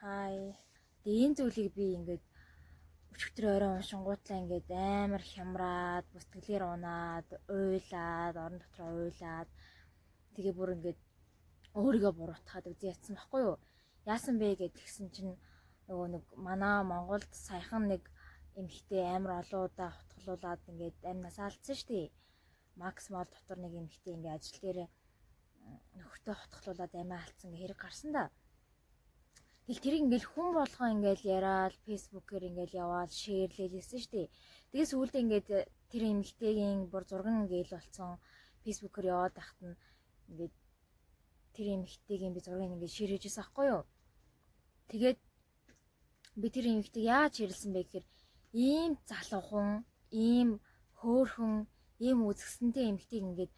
Хай. Тэгээ энэ зүйлийг би ингээд өчигдөр орой уншингуутлаа ингээд амар хямраад, бүсгэлээр унаад, уйлаад, орон дотроо уйлаад тэгээ бүр ингээд өөрийгөө буруутгаад үзэн ятсан байхгүй юу? Яасан бэ гэд тэгсэн чинь нөгөө нэг манай Монголд саяхан нэг эмэгтэй амар олон удаа хутгалуулаад ингээд амнасаа алдсан шүү дээ. Макс мол дотор нэг эмэгтэй ингээд ажил дээр нөхөртөө хутгалуулаад амиа алдсан гэх хэрэг гарсан да. Тэгэл тэрийг ингээл хүн болгон ингээл яриад фэйсбүүкээр ингээл яваад шеэрлээлсэн шүү дээ. Тэгээ сүүлдээ ингээд тэр эмэгтэйгийн бүр зураг нь ингээл болцсон фэйсбүүкээр яваад тахт нь ингээд тэр эмэгтэйгийн би зургийг ингээд шеэр хийжсэн аахгүй юу. Тэгээд би тэр эмэгтэйг яаж шеэрлсэн бэ гэхээр ийм залуухан, ийм хөөхөн, ийм үзэсгэлэнтэй эмэгтэйг ингээд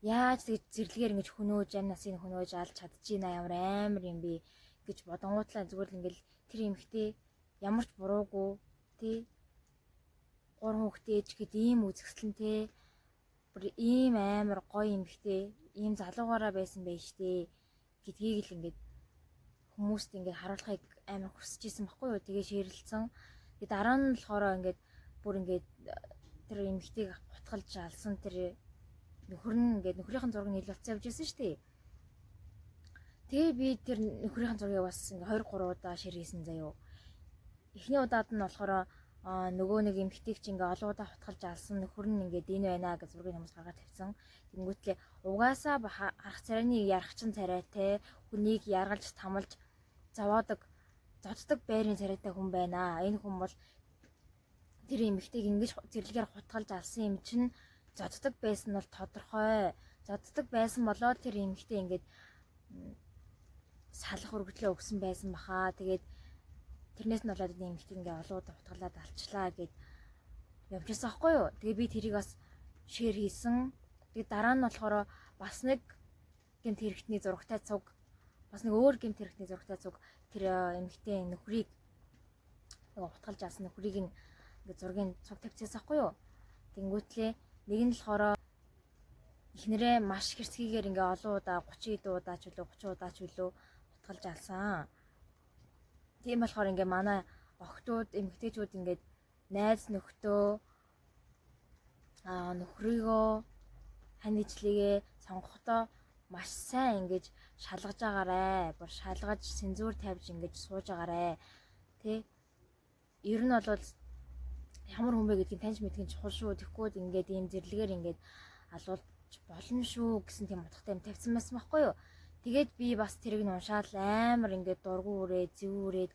яаж тэгж зэрлэгээр ингэж хөнөөж амь насыг хөнөөж алж чадчихна ямар амар юм бэ гэж бодонгуутлаа зүгээр л ингээл тэр эмэгтэй ямар ч буруугүй тий гурван хүүхдээ ээж гэд ийм үзэсгэлэнтэй бүр ийм амар гоё эмэгтэй ийм залуугаараа байсан байж тээ гэдгийг л ингээд хүмүүст ингээд харуулахыг амар хүсэж исэн баггүй юу. Тэгээ ширэлцэн. Тэгээ дараа нь болохоор ингээд бүр ингээд тэр эмэгтэйг гутгалж алсан тэр нөхөр нь ингээд нөхрийнхэн зураг нь ил болцсон явж исэн шүү дээ. Тэгээ би тэр нөхрийнхэн зургийг бас ингээ 2 3 удаа шир хийсэн заяо. Эхний удаад нь болохоор нөгөө нэг эмэгтэйг чи ингээ олон удаа хутгалж алсан нөхөр нь ингээд энэ байна гэж зургийг хүмүүс гаргаад тавьсан. Тэнгүүтлээ угаасаа харах царайны ярах чин царайтай хүнийг яргалж тамалж зовоодог зоддог байрын царайтай хүн байна. Энэ хүн бол тэр эмэгтэйг ингэж зэрлэгээр хутгалж алсан юм чинь зоддог байсан нь бол тодорхой. Зоддог байсан болоод тэр эмэгтэй ингээд салах өргөдлөө өгсөн байсан баха. Тэгээд тэрнээс нь болоод энэ эмэгтэй ингээ олон удаа хутгалаад алчлаа гэд явжсэн аахгүй юу. Тэгээ би тэрийг бас шеэр хийсэн. Тэгээ дараа нь болохоор бас нэг гэмт хэрэгтний зурагтай цуг бас нэг өөр гэмт хэрэгтний зурагтай цуг тэр эмэгтэй нөхрийг нөгөө хутгалж алсан нөхрийг нь ингээ зургийн цуг тавьчихсан аахгүй юу. Тэнгүүтлээ нэг нь болохоор эхнэрээ маш хэрцгийгээр ингээ олон удаа 30 хэдэн удаа ч үлээ 30 удаа ч үлээ хутгалж алсан. Тийм болохоор ингээ манай охтууд эмэгтэйчүүд ингээд найз нөхдөө нөхрийгөө хань ижлэгээ сонгохдоо маш сайн ингэж шалгаж агаарэ. Бүр шалгаж сензур тавьж ингэж сууж агаарэ. Тэ? Ер нь бол ямар хүн бэ гэдгийг таньж мэдэх нь чухал шүү. Тэгэхгүй ингээд ийм зэрлэгээр ингээд алуулж болно шүү гэсэн тийм утгатай юм тавьсан байсан байхгүй юу? Тэгээд би бас тэрийг нь уншаал амар ингээд дургу үрээ, зэвүүрээд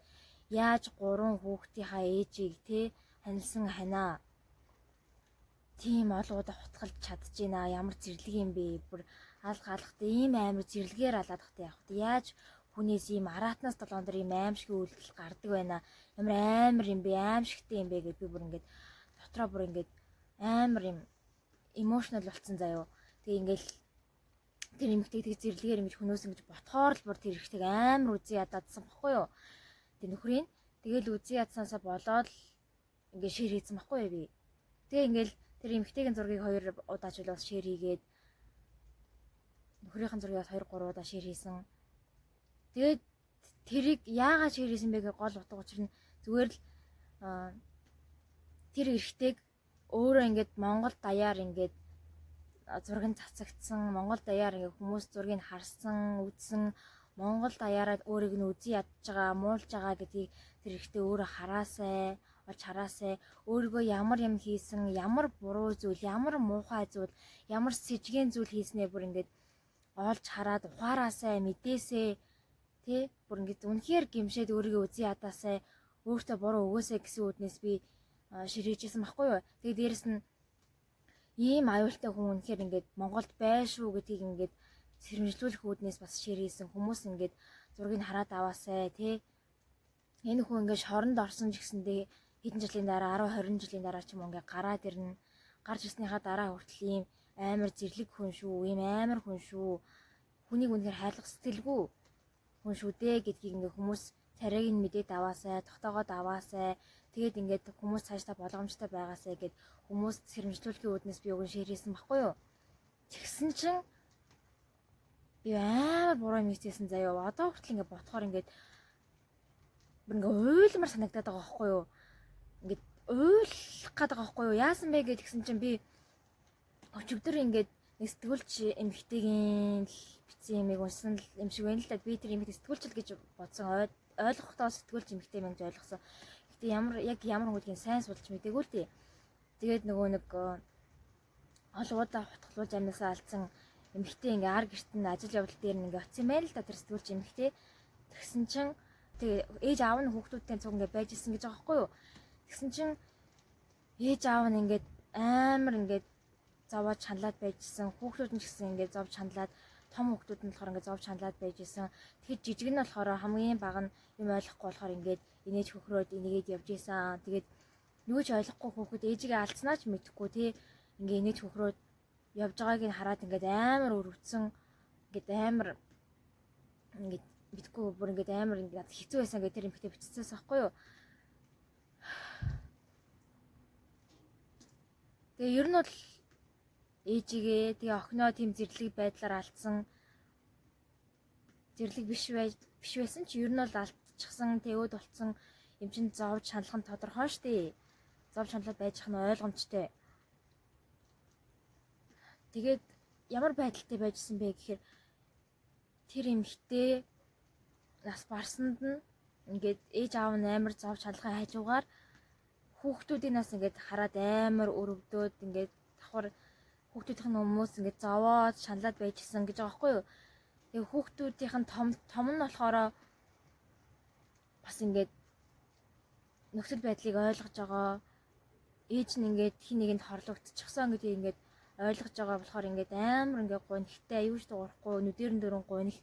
яаж гурван хүүхдийнхаа ээжийг те ханилсан ханаа тийм олон удаа хутгалж чадчихэна ямар зэрлэг юм бэ? Бүр алга алгахтай ийм амар зэрлэгээр алаад тахтай явах. Яаж хүнээс ийм араатнаас долоон дээр ийм аимшигын үйлдэл гардаг байна. Ямар амар юм бэ? Аимшигтэй юм бэ гэд би бүр ингээд дотроо бүр ингээд амар юм emotional болцсон заяо. Тэгээ ингээл тэр эмэгтэй тэг зэрлэгээр ингэж хөнөөсөн гэж ботхоор л бүр тэр эрэгтэйг амар үзэн ядаадсан баггүй юу. Тэг нөхрийн тэгэл үзэн ядсаасаа болоод ингээ share хийсэн баггүй юу би. Тэгээ ингээл тэр эмэгтэйгийн зургийг хоёр удаа ч бас share хийгээд нөхрийнхэн зургийг бас 2 3 удаа share хийсэн. Тэгээд тэрийг яагаад share хийсэн бэ гэх гол утга учир нь зүгээр л тэр эрэгтэйг өөрөө ингээд Монгол даяар ингээд зураг нь цацагдсан, Монгол даяар ингээд хүмүүс зургийг харсан, үзсэн, Монгол даяараа өөрийг нь үзий ядж байгаа, муулж байгаа гэдгийг тэр эрэгтэй өөрөө хараасай, олж хараасай, өөрийгөө ямар юм хийсэн, ямар буруу зүйл, ямар муухай зүйл, ямар сэжигэн зүйл хийснээ бүр ингээд олж хараад ухаараасай, мэдээсэй, тэ бүр ингээд үнэхээр гимшээд өөрийгөө үзий ядаасай, өөртөө буруу өгөөсэй гэсэн үүднээс би ширээжсэн баггүй юу. Тэгээ дээрэс нь ийм аюултай хүн үнэхээр ингээд Монголд байшгүй гэдгийг ингээд сэрэмжлүүлэх үүднээс бас ширээсэн хүмүүс ингээд зургийг хараад аваасай тий. Энэ хүн ингээд шоронд орсон ч гэсэндээ хэдэн жилийн дараа 10 20 жилийн дараа ч юм уу ингээд гараад ирнэ. Гарч ирснийхаа дараа хүртэл ийм амар зэрлэг хүн шүү, ийм амар хүн шүү. Хүнийг үнэхээр хайрлах сэтгэлгүй хүн шүү дээ гэдгийг ингээд хүмүүс царайг нь мэдээд аваасай, тогтоогоод аваасай. Тэгээд ингээд хүмүүс цаашдаа болгоомжтой байгаасай гэд хүмүүс сэрэмжлүүлэхийн үүднээс би уг нь share хийсэн баггүй юу. Тэгсэн чинь би амар буруу юм хийсэн заяа. Одоо хүртэл ингээд ботхоор ингээд Бүр ингээ уйлмар санагдаад байгаа байхгүй юу? Ингээд уйлах гээд байгаа байхгүй юу? Яасан бэ гэж тэгсэн чинь би өчигдөр ингээд нэг сэтгүүлч эмэгтэйгийн л бичсэн юмыг уншсан юм шиг байна л да. Би тэр эмэгтэй сэтгүүлч л гэж бодсон. Ойлгохдоо сэтгүүлч эмэгтэй юм гэж ойлгосон. Гэтэ ямар яг ямар хүн гэдгийг сайн судалж мдэггүй л дээ. Тэгээд нөгөө нэг олгуудаа хутгалуулж амнасаа алдсан эмэгтэй ингээ ар гэрт нь ажил явдал дээр нь ингээ очсон юм байна л да тэр сэтгүүлч эмэгтэй. Тэгсэн чинь тэгээ ээж аав нь хүүхдүүдтэй цуг ингээ байж исэн гэж байгаа байхгүй юу? Тэгсэн чинь ээж аав нь ингээд амар ингээд зовоод чаналаад байжсэн. Хүүхдүүд нь ч гэсэн ингээд зов чаналаад том хүүхдүүд нь болохоор ингээд зов чаналаад байжсэн. Тэгэхээр жижиг нь болохоор хамгийн бага нь юм ойлгохгүй болохоор ингээд инээж хөхрөөд энийгээд явж исэн. Тэгээд юу ч ойлгохгүй хүүхэд ээжигээ алдсанаа ч мэдэхгүй тий ингээ инээж хөхрөөд явж байгааг нь хараад ингээд амар өрөвдсөн. Ингээд амар ингээд мэдгүй бүр ингээд амар ингээд хэцүү байсан гэдэг тэр эмэгтэй бичсэнээс аахгүй юу. Тэгээ ер нь бол ээжигээ тэгээ охиноо тийм зэрлэг байдлаар алдсан зэрлэг биш биш байсан чи ер нь бол алдчихсан тэгөөд болцсон юм чин зовж шаналх нь тодорхой штэ. Зовж шаналаад байж ах нь ойлгомжтой. Тэгээд ямар байдалтай байжсэн бэ гэхээр тэр эмэгтэй нас барсанд нь ингээд ээж аав нь амар зовж шалахын хажуугаар хүүхдүүдийн нас ингээд хараад амар өрөвдөөд ингээд давхар хүүхдүүдийн хүмүүс ингээд зовоод шаналаад байжсэн гэж байгаа байхгүй юу. Тэгээ хүүхдүүдийнх нь том том нь болохоор бас ингээд нөхцөл байдлыг ойлгож байгаа. Ээж нь ингээд хин нэгэнд хорлогдчихсон гэдгийг ингээд ойлгож байгаа болохоор ингээд амар ингээд гонхтой юу ч дуурахгүй нүдэрэн дөрөн гонх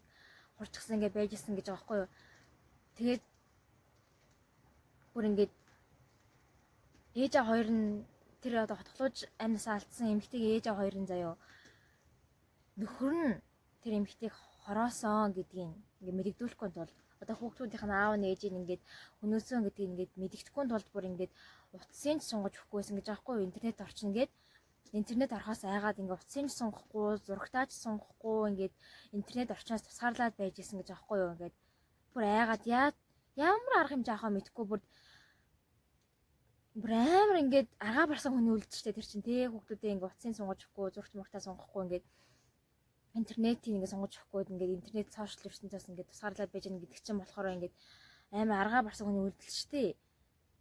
хурцгсан ингээд байж исэн гэж байгаа байхгүй юу. Тэгээд бүр ингээд ээж аа хоёр нь тэр одоо хотглууж амнасаа алдсан эмэгтэйг ээж аа хоёр нь заяо нөхөр нь тэр эмэгтэйг хороосон гэдгийг ингээд мэдэгдүүлэхгүй тулд одоо хүүхдүүдийнх нь аав нь ээжийг ингээд хөнөөсөн гэдгийг ингээд мэдэгдэхгүй тулд бүр ингээд утсын ч сунгаж өгөхгүйсэн гэж байгаа байхгүй юу. Интернет орчин гээд интернет орохоос айгаад ингээд утсын ч сунгахгүй, зурагтаа ч сунгахгүй ингээд интернет орчноос тусгаарлаад байж исэн гэж байгаа байхгүй юу. Ингээд бүр айгаад ямар арга хэмжээ авахаа мэдэхгүй бүр амар ингээд аргаа барсан хүний үйлдэлтэй тэр чинь тий хүүхдүүдээ ингээд утсын сунгаж өгөхгүй, зурагт мурагтаа сунгахгүй ингээд интернетийг ингээд сунгаж өгөхгүй ингээд интернет сошиал ертөнцөөс ингээд тусгаарлаад байж гэнэ гэдэг чинь болохоор ингээд амар аргаа барсан хүний үйлдэл шүү дээ.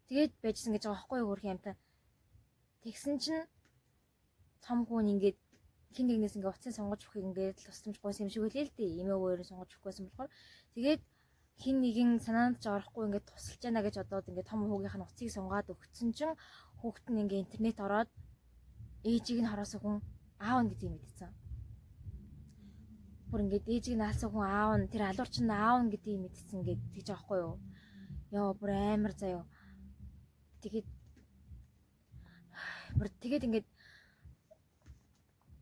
Тэгээд байжсан гэж байгаа байхгүй юу хөрхийн амтан. Тэгсэн чинь том хүн ингээд хин нэгнээс ингээд утсын сунгаж өгөхийг ингээд тусламж гуйсан юм шиг үлээ л дээ. Эмээ өвөөр сунгаж өгөхгүйсэн болохоор тэгээд хин нэгэн санаанд ч орохгүй ингээд тусалж яана гэж бодоод ингээд том хүүгийнх нь утсыг сунгаад өгсөн чинь хүүхэд нь ингээд интернет ороод ээжийг нь хороос хүн аав нь гэдгийг мэдсэн. Бүр ингээд ээжийг нь алсан хүн аав нь тэр алуур чинь аав нь гэдгийг мэдсэн гээд тэгж байгаа байхгүй юу. Йоо бүр амар заяо. Тэгээд бүр тэгээд ингээд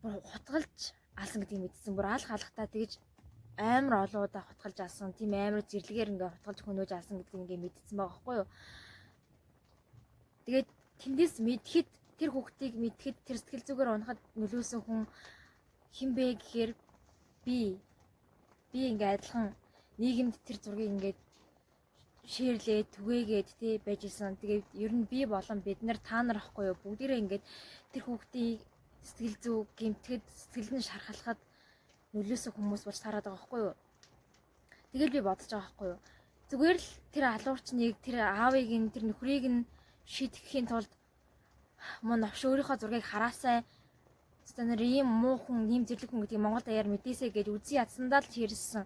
бүр хутгалж алсан гэдгийг мэдсэн. Бүр алх алхтаа тэгж амар олон удаа хутгалж алсан. Тийм амар зэрлэгээр ингээ хутгалж хөнөөж алсан гэдгийг ингээ мэдсэн байгаа байхгүй юу. Тэгээд тэндээс мэдхэд тэр хүүхдийг мэдхэд тэр сэтгэл зүгээр унахад нөлөөсөн хүн хэн бэ гэхээр би ингээ адилхан нийгэмд тэр зургийг ингээд шеэрлээ түгээгээд тий байж исэн. Тэгээд ер нь би болон бид нар та нар ахгүй юу бүгдээрээ ингээд тэр хүүхдийг сэтгэл зүй гэмтгэд сэтгэл нь шархалахад нөлөөсөн хүмүүс болж таарад байгаа байхгүй юу. Тэгэл би бодож байгаа байхгүй юу. Зүгээр л тэр алуурчныг тэр аавыг нь тэр нөхрийг нь шийтгэхийн тулд мөн новш өөрийнхөө зургийг хараасай. Та нар ийм муу хүн, ийм зэрлэг хүн гэдгийг Монгол даяар мэдээсэй гэж үзий ядсандаа л хэрэлсэн.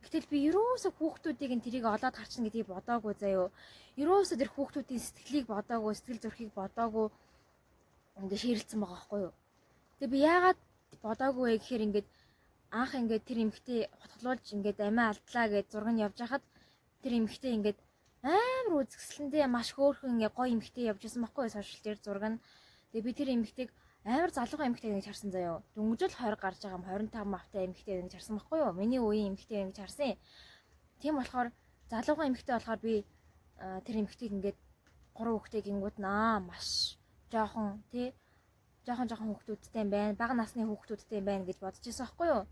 Гэтэл би ерөөсөө хүүхдүүдийг нь тэрийг олоод харчихна гэдгийг бодоагүй заяо. Ерөөсөө тэр хүүхдүүдийн сэтгэлийг бодоагүй, сэтгэл зүрхийг бодоагүй ингээ ширэлцэн байгаа байхгүй юу. Тэгээ би яагаад бодоагүй вэ гэхээр ингээд анх ингээд тэр эмэгтэй хутгалуулж ингээд амиа алдлаа гэж зураг нь явж хахад тэр эмэгтэй ингээд амар үзэсгэлэндээ маш хөөрхөн ингээд гоё эмэгтэй явж исэн байхгүй юу сошиал дээр зураг нь. Тэгээ би тэр эмэгтэйг амар залуухан эмэгтэй гэж харсан заяо. Дөнгөжөл 20 гарч байгаа юм 25 мавтай эмэгтэй гэж харсан байхгүй юу? Миний үеийн эмэгтэй гэж харсан. Тийм болохоор залуухан эмэгтэй болохоор би тэр эмэгтэйг ингээд 3 хүүхдээ гингүүд наа маш жоохон тий жоохон хүүхдүүдтэй юм байна. Бага насны хүүхдүүдтэй юм байна гэж бодож байсан байхгүй юу?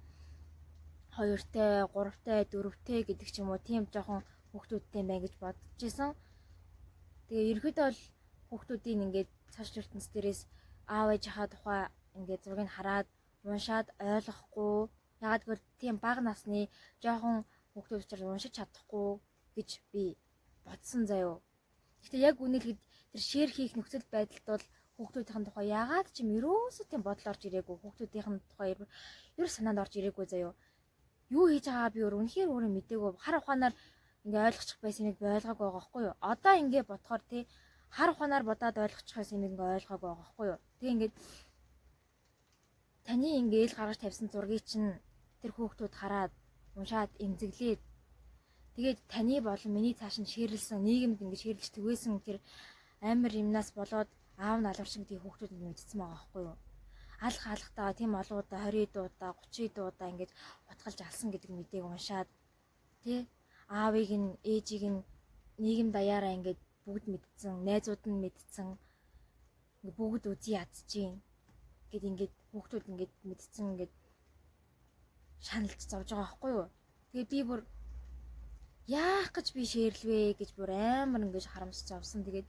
2-тай, 3-тай, 4-тэй гэдэг ч юм уу тийм жоохон хүүхдүүдтэй юм байна гэж бодож исэн. Тэгээ ерөөдөө бол хүүхдүүдийн ингээд сошиал ертөнц дээрээс аав ээжийнхаа тухай ингээд зургийг хараад уншаад ойлгохгүй. Ягаад гэвэл тийм бага насны жоохон хүүхдүүд учраас уншиж чадахгүй гэж би бодсон заяо. Гэхдээ яг үнэлэхэд тэр шеэр хийх нөхцөл байдалд бол хүүхдүүдийн тухай ягаад ч юм ерөөсөө тийм бодол орж ирээгүй. Хүүхдүүдийн тухай ер санаанд орж ирээгүй заяо. Юу хийж байгаагаа би өөр үнэхээр өөрөө мдээгүй. Хар ухаанаар ингээ ойлгочих байсан юмыг би ойлгоогүй байгаа байхгүй юу? Одоо ингээ бодохоор тий хар ухаанаар бодоод ойлгочих байсан юмыг ингээ ойлгоогүй байгаа байхгүй юу? Тэгээ ингээд таны ингээ ил гаргаж тавьсан зургийг чинь тэр хүүхдүүд хараад уншаад эмзэглээд тэгээд таны болон миний цааш нь ширлсэн нийгэмд ингэ ширлж түгээсэн тэр амар юмнаас болоод аав нь алуурчин гэдгийг хүүхдүүд нь мэдсэн байгаа байхгүй юу? Алх алхтаа тийм олон удаа 20 удаа 30 удаа ингэж утгалж алсан гэдэг мэдээг уншаад тий аавыг нь ээжийг нь нийгэм даяараа ингээд бүгд мэдсэн, найзууд нь мэдсэн. Ингээ бүгд үзий ядчихээн гэд ингээд хүүхдүүд ингээд мэдсэн ингээд шаналж зовж байгаа байхгүй юу? Тэгээ би бүр яах гэж би шеэрлвэ гэж бүр амар ингэж харамсаж зовсон. Тэгээд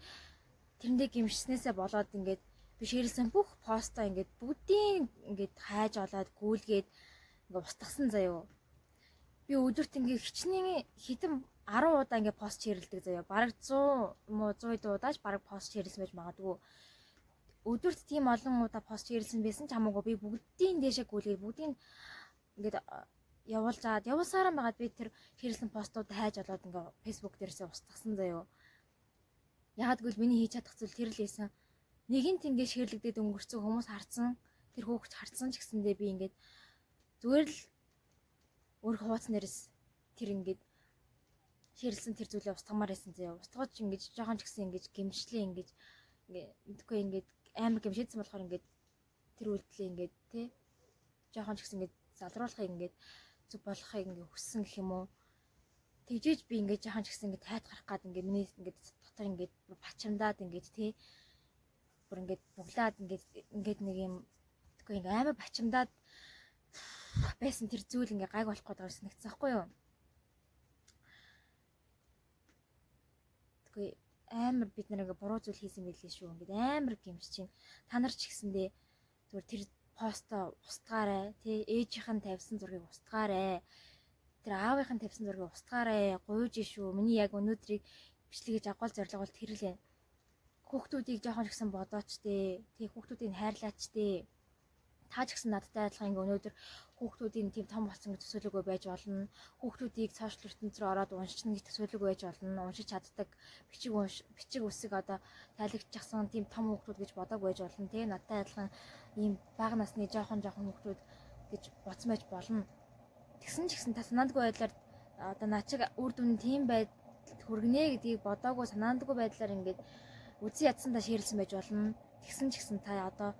тэрэндээ гимшснээсээ болоод ингээд би шеэрлсэн бүх постоо ингээд бүгдийг ингээд хайж олоод гүйлгээд ингээд устгасан заяо. Би өдөрт ингээд хичнээн хэдэн 10 удаа ингээд пост шеэрлдэг заяо. Бараг 100 юм уу 100 удаач бараг пост шеэрлсэн байж магадгүй. Өдөрт тийм олон удаа пост шеэрлсэн байсан ч хамаагүй би бүгдийн дээшээ гүйлгээд бүгдийг ингээд явуулжаад явуулсараа байгаад би тэр шеэрлсэн постууд хайж олоод ингээ Facebook дээрсээ устгасан заяо. Яагаад гэвэл миний хийж чадах зүйл тэр л байсан. Нэгэнт ингээ шеэрлэгдээд өнгөрцөн хүмүүс харцсан, тэр хүүхд харцсан ч гэсэндээ би ингээд зүгээр л өөр хуудас нэрс тэр ингээд шеэрлсэн тэр зүйлээ устгамаар байсан заяа. Устгаж ингэж жоохон ч гэсэн ингэж гимшлээ ингэж ингээ мэдгүй ингээд амар гимшээдсэн болохоор ингээд тэр үйлдэлээ ингээд тий жоохон ч гэсэн ингээд залруулахыг ингээд зүг болохыг ингээ хүссэн гэх юм уу. Тэгжээж би ингээд жоохон ч гэсэн ингээд тайт гарах гад ингээд миний ингээд дотор ингээд бачимдаад ингээд тий бүр ингээд буглаад ингээд ингээд нэг юм тэгэхгүй ингээд амар бачимдаад байсан тэр зүйл ингээ гайг болох гээд байгаа санагдсан байхгүй юу. Тэгэхгүй амар бид нар ингээ буруу зүйл хийсэн байлээ шүү. Ингээд амар гимш чинь та нар ч гэсэндээ зүгээр тэр постоо устгаарай тий ээжийнх нь тавьсан зургийг устгаарай. Тэр аавынх нь тавьсан зургийг устгаарай. Гуйж шүү. Миний яг өнөөдрийг бичлэгээ жавгал зорилго бол тэр л байна. Хүүхдүүдийг жоохон ч гэсэн бодооч тий. Тий хүүхдүүдийг хайрлаач тий. Та ч гэсэн надтай адилхан ингээ өнөөдөр хүүхдүүдийн тийм том болсон гэж төсөөлөөгүй байж болно. Хүүхдүүдийг сошиал ертөнц рүү ороод уншина гэж төсөөлөөгүй байж болно. Уншиж чаддаг бичиг бичиг үсэг одоо тайлэгдчихсан тийм том хүүхдүүд гэж бодоагүй байж болно тий. Надтай адилхан ийм бага насны жоохон жоохон хүүхдүүд гэж бодсон байж болно. Тэгсэн ч гэсэн та санаандгүй байдлаар одоо наа чиг үр дүн тийм байдалд хүргэнэ гэдгийг бодоагүй санаандгүй байдлаар ингээд үзэн ядсан та шеэрлсэн байж болно. Тэгсэн ч гэсэн та одоо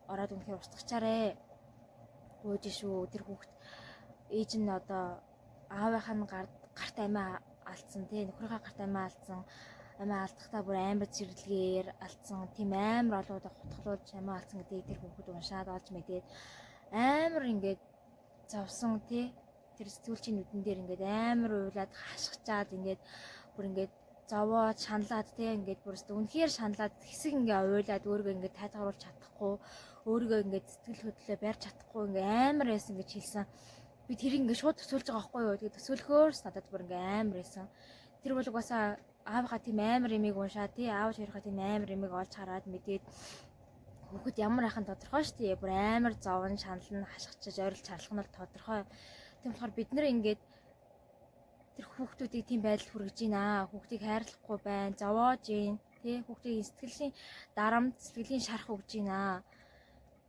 ороод үнэхээр устгачаарэ. Гуйж шүү. Тэр хүүхд ээж нь одоо аавынх нь гарт амиа алдсан тий нөхрийнхээ гарт амиа алдсан. Амиа алдахдаа бүр амар зэрлэгээр алдсан. Тийм амар олон удаа хутгалуулж амиа алдсан гэдгийг тэр хүүхэд уншаад олж мэдээд амар ингээд зовсон тий тэр сэтгүүлчийн нүдэн дээр ингээд амар уйлаад хашгичаад ингээд бүр ингээд зовоод шаналаад тий ингээд бүр өстө үнэхээр шаналаад хэсэг ингээ уйлаад өөрийгөө ингээд тайтгаруулж чадахгүй өөрийгөө ингээд сэтгэл хөдлөлөө барьж чадахгүй ингээ амар байсан гэж хэлсэн. Би тэр ингээ шууд төсөөлж байгаа байхгүй юу. Тэгээ төсөөлөхөөрс надад бүр ингээ амар байсан. Тэр бол угаасаа аавынхаа тийм амар имийг уншаад тий аав хоёрынхаа тийм амар имийг олж хараад мэдээд хүүхэд ямар ахын тодорхой шүү дээ. Бүр амар зовн шаналн хашгичиж ойролж чарлах нь бол тодорхой. Тийм болохоор бид нэр ингээд тэр хүүхдүүдийг тийм байдалд хүргэж байна. Хүүхдийг хайрлахгүй байна, зовоож байна. Тэ хүүхдийг сэтгэлийн дарамт, сэтгэлийн шарах өгж байна.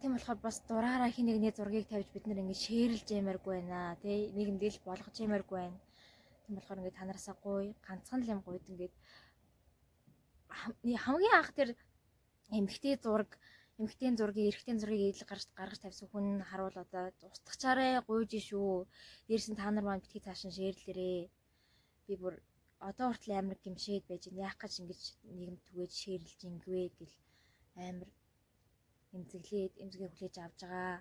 Тийм болохоор бас дураараа хин нэгний зургийг тавьж бид нар ингэж шеэрлж ямааргүй байна. Тэ нийгэмдээ л болгож ямааргүй байна. Тийм болохоор ингээд та нараасаа гуй, ганцхан л юм гуйд ингээд хамгийн анх тэр эмэгтэй зураг эмэгтэйн зургийг, эрэгтэйн зургийг ил гаргаж тавьсан хүн харуул одоо устгачаарэ гуйж шүү. Дээрс нь та нар маань битгий цааш нь шеэрлээрээ. Би бүр одоо хүртэл амар гимшээд байж байна. Яах гэж ингэж нийгэмд түгээж шеэрлж ингэвэ гэл амар эмзэглээд эмзэгээ хүлээж авч байгаа.